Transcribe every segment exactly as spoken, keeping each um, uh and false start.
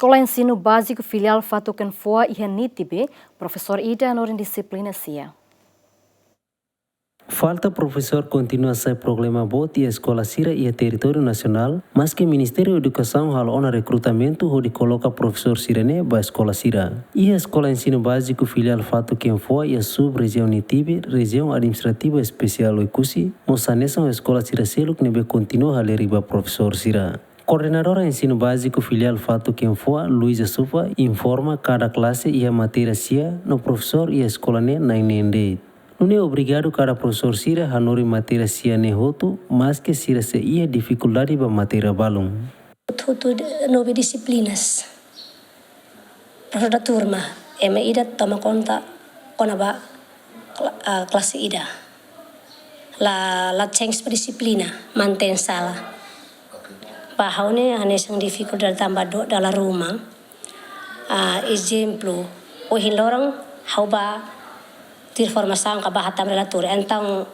Eskola Ensinu Báziku Filiál Fatu Keenfoa iha Nitibe, profesór ida hanorin dixiplina sia. Falta profesór kontinua sai problema boot iha eskola sira iha territóriu nasionál, maske Ministériu Edukasaun halo ona rekrutamentu hodi koloka profesór sira-ne'e ba eskola sira. Iha Eskola Ensinu Báziku Filiál Fatu Keenfoa iha sub-rejiaun Nitibe, Rejiaun Administrativa Espesiál Oekusi, mós hanesan eskola sira seluk ne'ebé kontinua halerik ba profesór sira. Koordenadora Ensinu Báziku Filiál Fatu Keenfoa, Luiza Sufa, informa kada klase iha matéria sia no profesór iha eskola ne'e na'in neen de'it. Nune'e obrigadu kada profesór sira hanorin matéria sia ne'e hotu, maske sira sei iha difikuldade ba matéria balun. Hotu-hotu de-, nove dixiplinas. Profesór da turma, ema ida toma konta kona-ba kla-, ah, klase ida. La, la change ba dixiplina, mantein sala. Ba ha'u ne'e hanesan difikuldade tanba do-, dala ruma. Ah, ezemplu, ohin loron ha'u ba tuir formasaun ka ba hatama relatóriu. Entaun,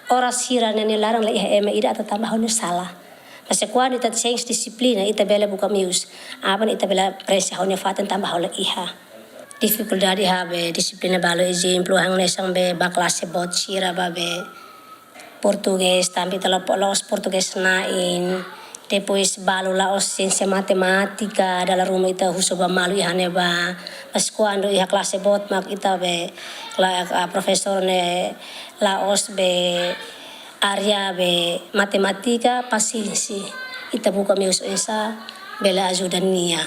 oras sira-ne'e nia laran la iha ema ida atu tama ba ha'u-nia sala. Maske kuandu ita change dixiplina, ita bele buka meius. Aban ita bele prenxe ha'u-nia fatin tanba ha'u la iha. Difikuldade iha be dixiplina balu, ezemplu, hanesan be ba klase boot sira ba be portugés, tanba ita la po-, la'ós portugés na'in. Depois balu la'ós siénsia matemátika, dala ruma ita husu ba malu iha ne'ebá. Maske kuandu iha klase boot mak ita be la, ah, profesór ne'e la'ós be área be matemátika, pasiénsia. Ita buka meius oinsá bele ajuda nia.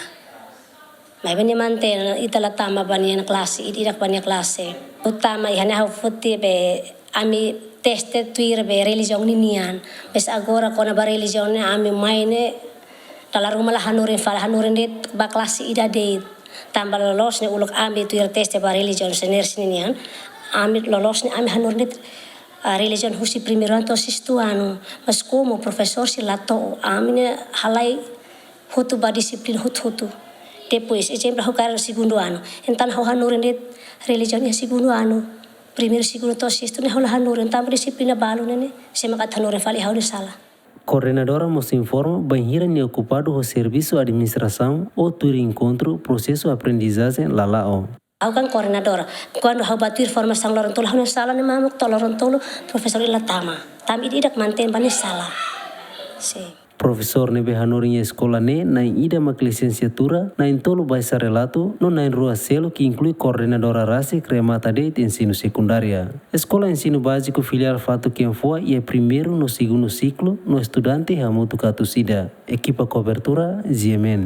Maibé nia mantein, ita la tama ba nia klase, ida-idak ba nia klase. Utama iha ne'e ha'u foti be ami teste tuir be relijiaun ninian. Maibé agora kona-ba relijiaun ne'e ami mai ne'e dala ruma la hanorin fali, hanorin de'it ba klase ida de'it. Tanba loloos ne'e uluk ami tuir teste ba relijiaun senior ninian. Ami loloos ne'e ami hanorin de'it, ah, relijiaun husi primeiru anu to'o sestu anu. Maibé komu profesór sira la to'o, ami ne'e halai hotu ba dixiplina hotu-hotu. Depois, ezemplu, ha'u kaer segundu anu. Entaun ha'u hanorin de'it relijiaun iha segundu anu. Primeiru, segundu to'o sestu ne'e ha'u la hanorin, tanba dixiplina balu ne'e ne'e, sé mak atu hanorin fali ha'u-nia sala. Koordenadora mós informa bainhira nia okupadu ho servisu administrasaun ou tuir enkontru prosesu aprendizajen la la'o. Ha'u kan koordenadora. Kuandu ha'u ba tuir formasaun loron tolu ha'u-nia sala ne'e mamuk to'o loron tolu profesór ida la tama. Tanba ida-idak mantein ba nia sala. Sin. Profesór ne'ebé hanorin iha eskola ne'e na'in ida mak lisensiatura, na'in tolu baixarelatu, no na'in rua seluk inklui koordenadora rasik remata de'it ensinu sekundária. Eskola Ensinu Báziku Filiál Fatu Keenfoa iha primeiru no segundu siklu no estudante hamutuk atus ida. Ekipa kobertura, G M N.